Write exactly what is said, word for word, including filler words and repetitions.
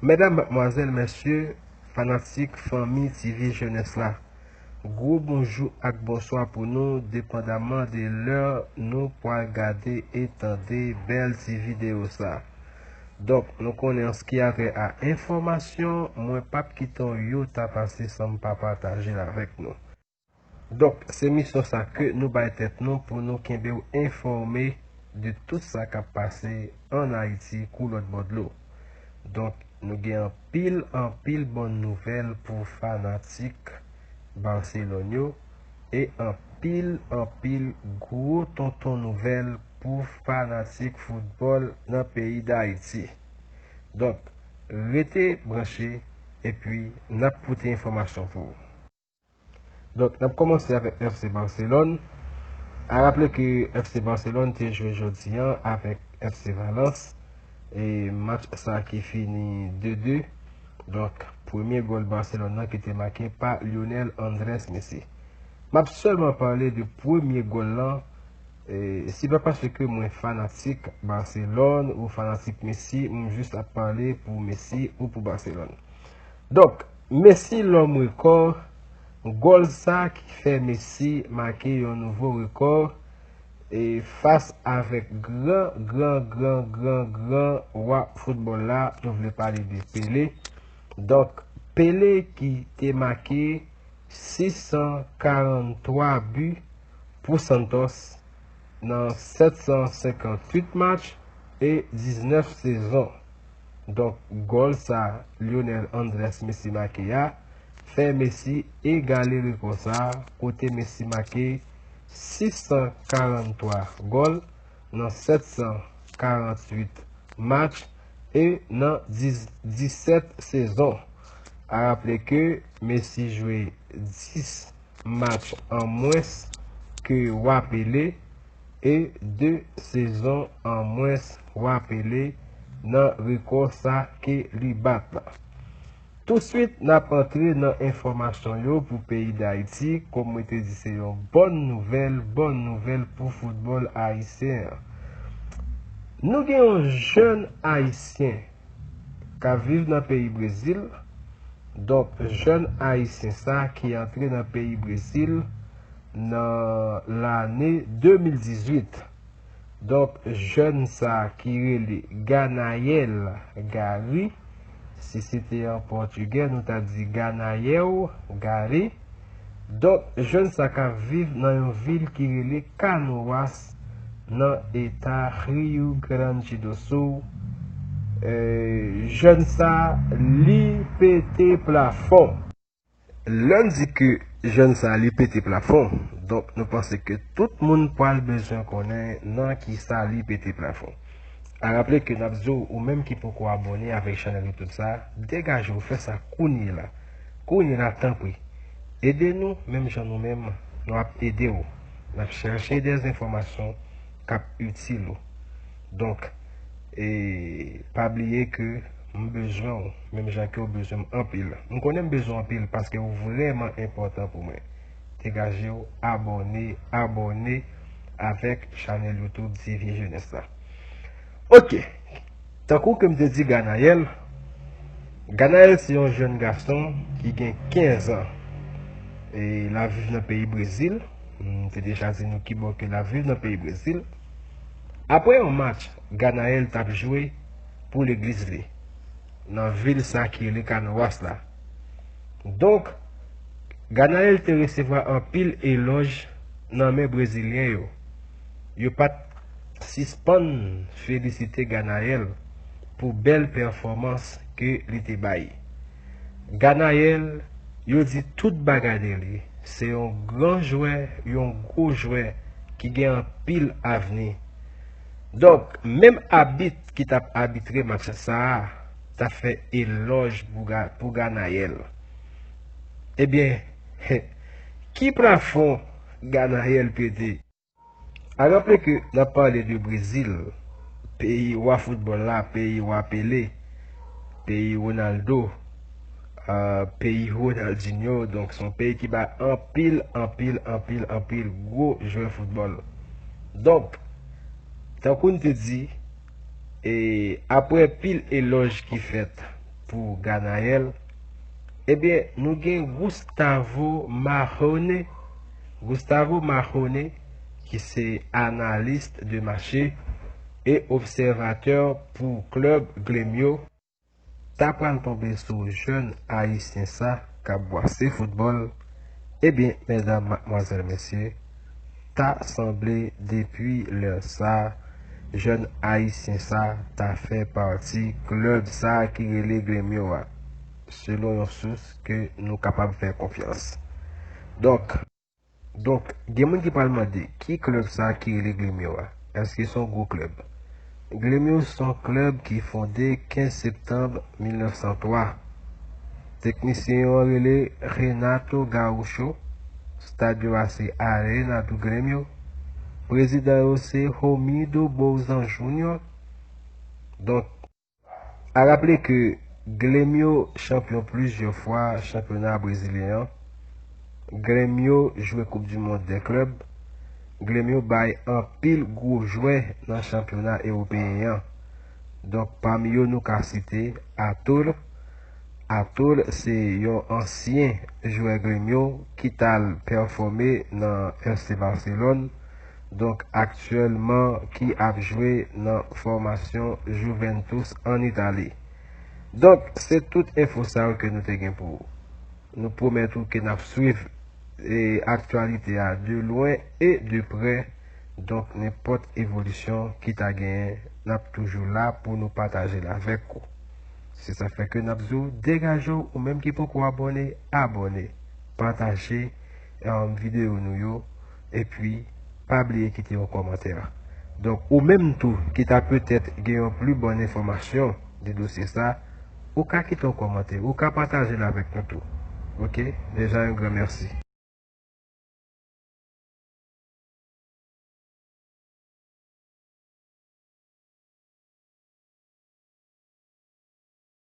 Medam, madmwazèl, mesye, fanatik fanmi T V Jenès la, gwo bonjou ak bonswa pou nou, depandaman de lè nou pral gade e tande bèl ti videyo sa. Donk, nou konnen an se ki a trè a enfòmasyon, mwen p ap kite yon yota pase san m pa pataje l avèk nou. Donk, se misyon sa ke nou bay tèt nou pou nou kenbe w enfòme de tout sa k ap pase ann Ayiti kou lòt bò dlo. Donk, nou gen anpil, anpil bòn nouvèl pou fanatik Barcelone yo e anpil, anpil gwo tonton nouvèl pou fanatik foutbòl nan peyi Dayiti. Donk, rete branche epi n ap pote enfòmasyon pou ou. Donk, n ap kòmanse avèk F C Barcelone. A raple ke F C Barcelone te jwe jodi an avèk F C Valence. E match sa ki fini de de. Donk, premye gòl Barcelone nan ki te make pa Lionel Andrés Messi. M ap sèlman pale de premye gòl lan. E, se pa paske mwen fanatik Barcelone ou fanatik Messi, m jis ap pale pou Messi ou pou Barcelone. Donk, Messi lòm rekò, gòl sa ki fè Messi make yon nouvo rekò e fas avèk gran, gran, gran, gran, gran wa foutbòl la, nou vle pale de Pele. Donk, Pele ki te make sis san karanntwa bi pou Santos nan sèt san senkantuit match e diznèf sezon. Donk, gòl sa Lionel Andrés Messi make a fè Messi egale rekò sa, kote Messi make sis san karanntwa gòl nan sèt san karantuit match e nan dis, disèt sezon. A raple ke Messi jwe dis match an mwens ke wa Pele e de sezon an mwens wa Pele nan rekò sa ke li bat la. Touswit, n ap antre nan enfòmasyon yo pou peyi Dayiti. Kòm mwen te di, se yon bòn nouvèl, bòn nouvèl pou foutbòl ayisyen an. Nou gen yon jèn ayisyen k ap viv nan peyi Brezil. Donk, jèn ayisyen sa ki antre nan peyi Brezil nan lane de mil dizuit. Donk, jèn sa ki rele Ganayel Gary, si se te an pòtigè, nou ta di Ganayel Gary. Donk, jèn sa k ap viv nan yon vil ki rele Canoas, nan eta Rio Grande do Sul. E, jèn sa, li pete plafon. Lè n di ke jèn sa, li pete plafon, donk, nou panse ke tout moun pral bezwen konnen nan ki sa li pete plafon. A raple ke n ap di w, ou menm ki poko abòne avèk chanèl YouTube sa, degaje w, fè sa kounye la. Kounye la, tanpri. Ede nou, menm jan nou menm, nou ap ede w. N ap chèche de enfòmasyon k ap itil ou. Donk, e pa bliye ke m bezwen w, menm jan ke w bezwen m anpil. M konnen m bezwen w anpil paske w vrèman enpòtan pou mwen. Degaje w, abòne, abòne avèk chanèl YouTube T V Jenès la. Ok, tankou ke m te di Ganayel, Ganayel se yon jèn gason ki gen kenz an. E l ap viv nan peyi Brezil. M te deja di nou ki bò ke l ap viv nan peyi Brezil. Apre yon match, Ganayel t ap jwe pou legliz li nan vil sa ki rele Canoas la. Donk, Ganayel te resevwa anpil elòj nan men brezilyen yo. Yo pa t sispann felisite Ganayel pou bèl pèfòmans ke li te bay. Ganayel, yo di tout bagay de li. Se yon gran jwè, yon gwo jwè ki gen anpil avni. Donk, menm abit ki t ap abitre match sa a, t ap fè elòj pou Ga-, pou Ganayel. Ebyen, ki plafon Ganayel pete? A raple ke n ap pale de Brezil, peyi wa foutbòl la, peyi wa Pele, peyi Ronaldo, ah, peyi Ronaldinho. Donk, se yon peyi ki bay anpil, anpil, anpil, anpil gwo jwè foutbòl. Donk, tankou n te di, e apre pil elòj ki fèt pou Ganayèl. Ebyen, nou gen Gustavo Mahone. Gustavo Mahone, ki se analis de mache e obsèvatè pou klèb Grêmio, ta pral tonbe sou jèn ayisyen sa k ap bwase foutbòl. Ebyen, medam, madmwazèl, mesye, ta sanble depi lè sa, jèn ayisyen sa ta fè pati klèb sa ki rele Grêmio a, selon yon sous ke nou kapab fè konfyans. Donk, donk, gen moun ki pral mande, ki klèb sa ki rele Grêmio a? Èske se yon gwo klèb? Grêmio se yon klèb ki fonde kenz septanm mil nèf san twa. Teknisyen yo rele Renato Gaúcho. Stad yo a se Arena do Grêmio. Prezidan yo se Romildo Bolzan Júnior. Donk, a raple ke Grêmio chanpyon plizyè fwa chanpyona brezilyen an. Grêmio jwe Coupe du Monde des clubs. Grêmio bay anpil gwo jwè nan chanpyona ewopeyen an. Donk, pami yo nou ka site Arthur. Arthur se yon ansyen jwè Grêmio ki t al pèfòme nan F C Barcelone. Donk, aktyèlman ki ap jwe nan fòmasyon Juventus ann Itali. Donk, se tout enfo sa yo ke nou te gen pou ou. Nou pwomèt ou ke n ap swiv, e, aktyalite a de lwen e de prè. Donk, nenpòt evolisyon ki ta genyen, n ap toujou la pou nou pataje l avèk ou. Se sa k fè ke n ap di w, degaje w, ou menm ki poko abòne, abòne, pataje, um, videyo nou yo, epi pa bliye kite yon kòmantè. Donk, ou menm tou ki ta petèt gen yon pli bòn enfòmasyon de dosye sa, ou ka kite yon kòmantè, ou ka pataje l avèk nou tou. Oke? Deja, yon gran mèsi.